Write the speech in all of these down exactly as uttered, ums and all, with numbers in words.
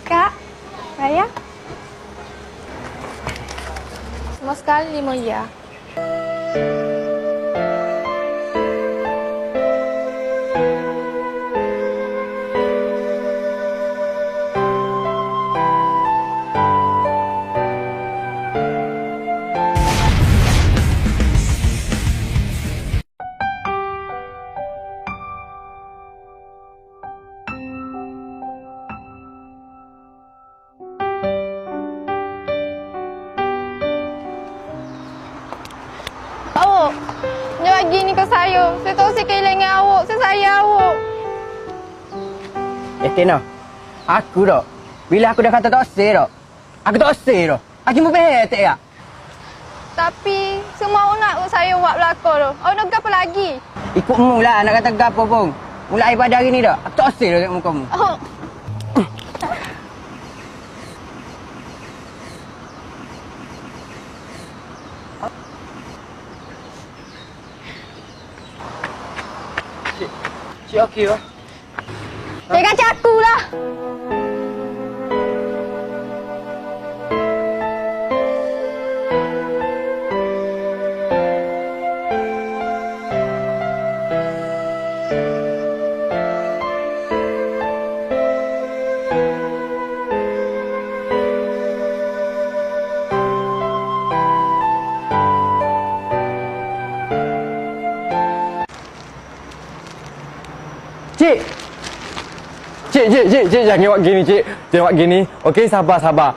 Kak, Raya. Sama sekali, Mulia. Awak, jan bak gini ka sayo. Sayo tak usah kailangan awak, sayo sayang awak. Eh, Tina, aku dok, bila aku dah kato tak usah dok, aku tak usah dok. Aji mupehetek ya? Tapi, semua urang nak sayo buek balako tu. Awak nak gapo lagi? Ikut mu lah, nak kato gapo pun. Mulai pada hari ni dah, aku tak usah dah tengok muka mu. Oh. Cik, cik okey lah. Cek kacau aku lah. Cik! Cik, cik, cik, cik, jangan buek gini, cik. Jangan buek gini. Okey, sabar, sabar.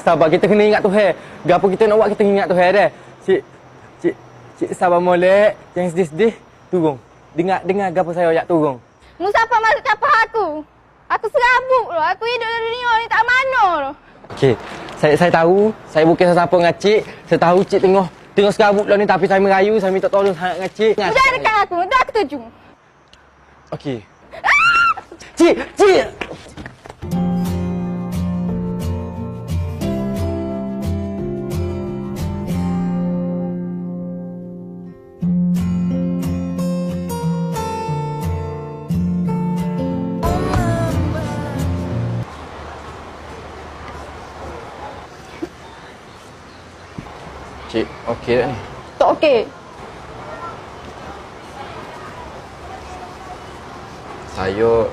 Sabar, kito kanai ingat Tuhan. Gapo kito nak buek, kito ingat Tuhan deh. Cik, cik, cik, sabar molek. Jangan sedih-sedih. Turun. Dengar, dengar gapo sayo, jak turun. Musafah masuk capah aku. Aku serabut lo. Aku iduik dalam dunia ni tak mano lo. Okey, sayo, sayo tahu, sayo bukan sapo-sapo ngacik. Sayo tahu cik tengah, tengah serabut lo ni, tapi sayo merayu, sayo minta tolong sangat ngacik. Udah dekat aku, udah aku tuju. Okey. Cik, cik. Cik, okey tak ni? Tak okey. Sayo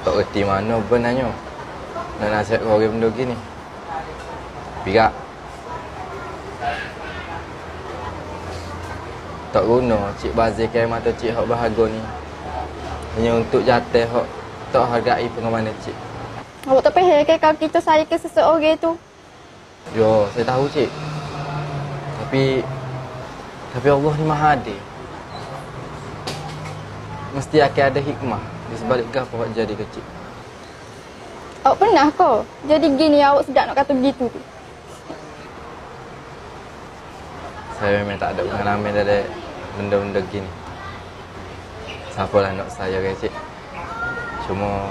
tak reti mano bananyo nak nasihat ka urang bendo gini. Pirak. Tak guno cik bazehkan mato cik hok bahago ni hanyo untuak jateh hok tak hargai pangaman cik. Awak tak paham ke kalau kito sayang ka seseorang tu? Yo, sayo tahu, Cik. Tapi, tapi Allah ni Maha Adil. Mesti akan ado hikmah di sabalik gapo awak jadi ko, Cik. Awak pernah ko jadi gini, awak sudah nak kato gitu tu. Sayo memang tak ado pangalaman dari bendo-bendo gini. Sapolah nak sayo, Cik. Cuma,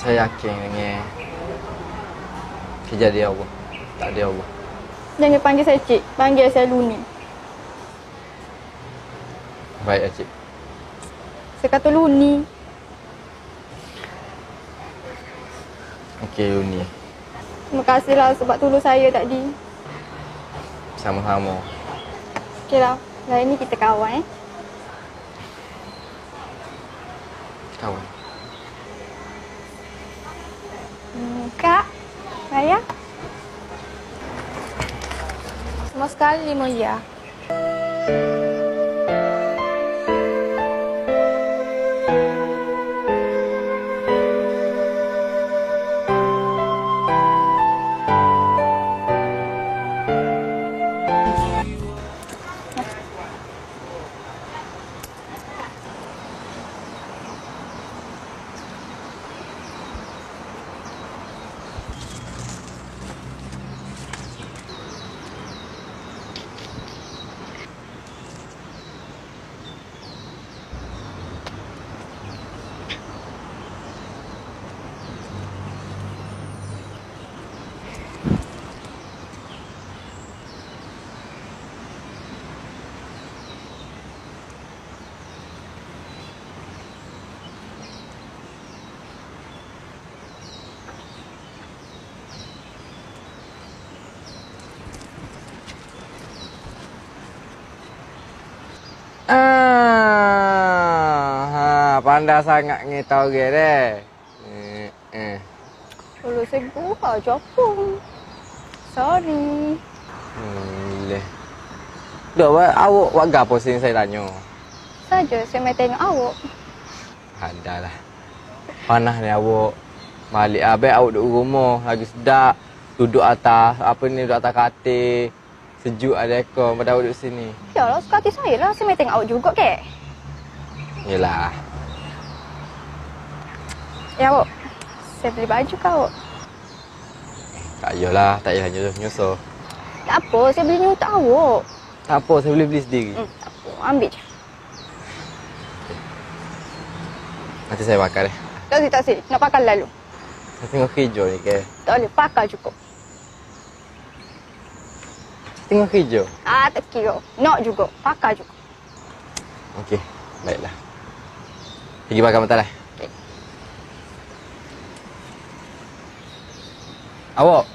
sayo yakin dengan kejadian Allah, takdir Allah. Jangan panggil sayo Cik, panggil sayo Luni. Baik, Cik. Sayo kato Luni. Okey, Luni. Terima kasih lah sebab tulung sayo tadi. Samo-samo. Okey lah, lain ni kito kawan, eh. Kawan. Hmm, Kak, Raya? Sama sekali, Mulia. Anda sangat ngetau ge deh. Eh, eh. Kalau segu aja pun. Sorry. Hmm, leh. Dok, wa-, awak wak gapo sini saya tanyo? Sajo saya mai tengok awak. Adalah. Panah ni awak. Balik abek awak duduk rumah, lagi sedak. Duduk atas, apa ni, duduk atas katil. Sejuk ado aircon, padahal awak duduk sini. Yalah, suka hati saya lah, saya mai tengok awak juga kek. Yelah. Ya, awak. Saya beli baju ke awak. Tak payahlah, tak payah nyo-, nyoso. Tak apa, saya beli ni untuk awak. Tak apa, saya boleh beli sendiri. Hmm, tak apa, ambil je. Nanti saya pakai deh. Tak sih, tak sih. Nak pakai lalu. Saya tengah kerja ni, ke? Tak boleh, pakai cukup. Saya tengah kerja. Ah, tak kira. Nak juga, pakai juga. Okey, baiklah. Pergi pakai mata lah. Okey. Awak.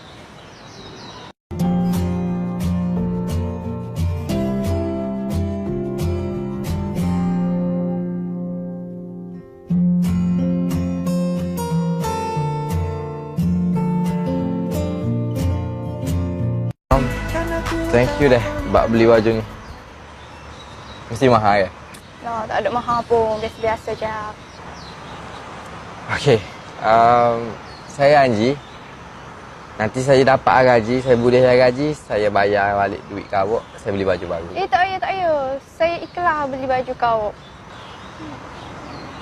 Thank you deh, bak beli baju ni. Mesti mahal, ya? No, tak ada mahal pun, biasa-biasa je. Okey, um, saya janji, nanti saya dapat gaji, saya boleh gaji, saya bayar balik duit ka awak, saya beli baju baru. Eh, tak payah, tak payah. Saya ikhlas beli baju ka awak.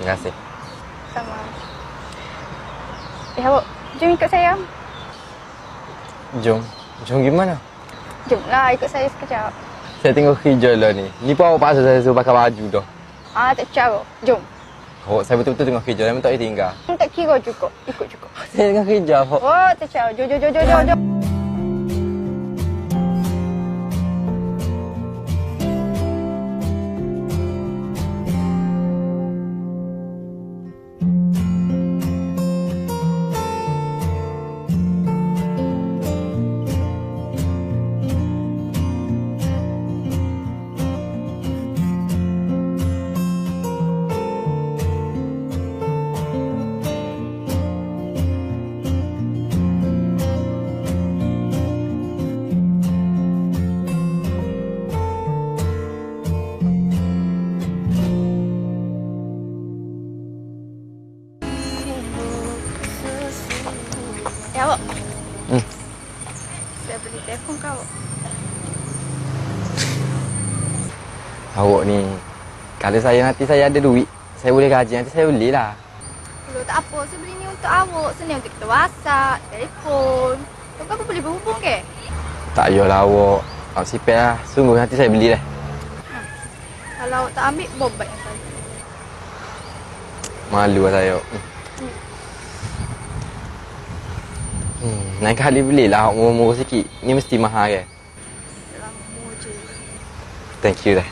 Terima kasih. Sama. Eh, awak, jom ikut saya. Jom? Jom gimana? Jomlah, ikut saya sekejap. Saya tengah kerja lah ni. Ni pun awak paksa saya suruh pakai baju dah. Ah, tak caro. Jom. Awak, saya betul-betul tengah kerja, saya minta ditinggal. Tak kira juga. Ikut juga. Saya tengah kerja, awak. Oh, tak caro. Jom, jom, jom, jom, jom, jom. Ya, awak. Hmm. Saya beli telepon ka awak. Awak ni, kalau saya nanti saya ada duit, saya boleh gaji, nanti saya belilah. Kalau tak apa, saya beli ni untuk awak. Senang untuk kita WhatsApp, telepon. Awak kan boleh berhubung ke? Tak payahlah awak. Awak sipek lah. Sungguh nanti saya beli deh. Hmm. Kalau awak tak ambil, bobat yang saya. Malu lah saya. Hmm, lain kali belilah awak murah-murah sikit. Ni mesti mahal kan? Lamo je. Thank you deh.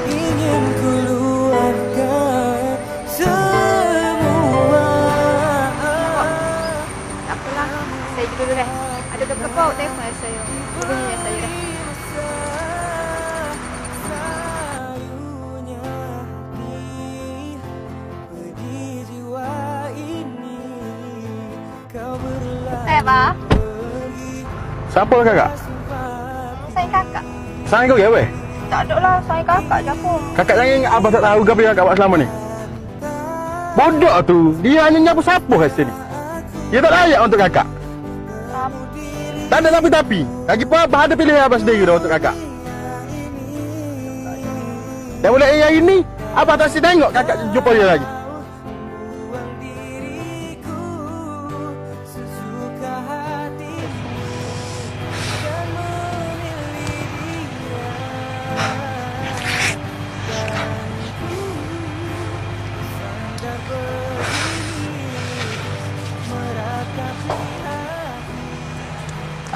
Ingin ku luahkan semua. Tak apalah, saya dulu deh. Ada gapo-gapo awak telefon saya. Hubungi saya deh. Eh, Bah. Siapa kakak? Saya kakak. Saya kau ya, weh? Tak ada lah, saya kakak je pun. Kakak jangan ingat abah tak tahu gapo yang kakak buat selama ni. Bodoh tu, dia hanya nyapu sapuh kat sini. Dia tak layak untuk kakak. Tapi tak ada tapi-tapi. Lagi pun abah ada pilihan abah sendiri dah untuk kakak. Dan mulai hari ni, abah tak akan tengok kakak jumpa dia lagi.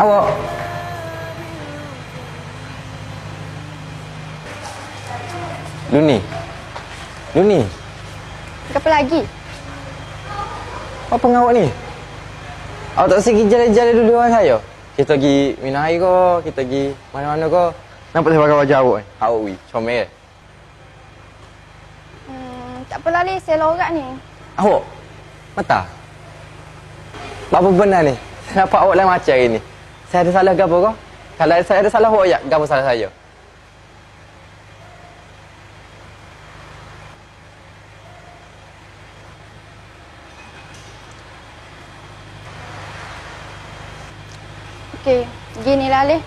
Awak. Luni. Luni. Gapo lagi? Apo ngawak ni? Awak tak sigi jaleh-jaleh dulu dengan sayo? Kito gi minai ko, kito gi mano-mano ko. Nampak saya pakai baju awak ni? Awak wi, comel. Apo lah, Lih, saya lorak ni. Awak? Mata? Baa bana ni? Saya nampak awak lai macam hari ni. Saya ado salah ka apo ko? Kalau saya ado salah awak, yo, ka apo salah saya? Oke, ginilah, Lih.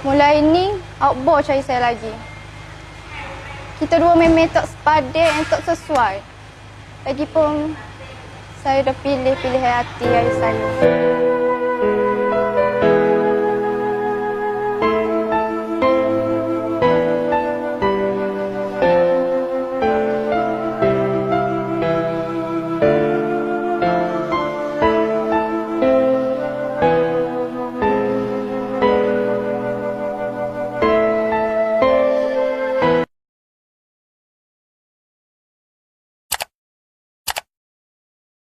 Mulai ni, awak bo cari saya lagi. Kito duo memang tok sepadan, tok sesuai. Lagipun, saya udah pilih pilihan hati ayah saya.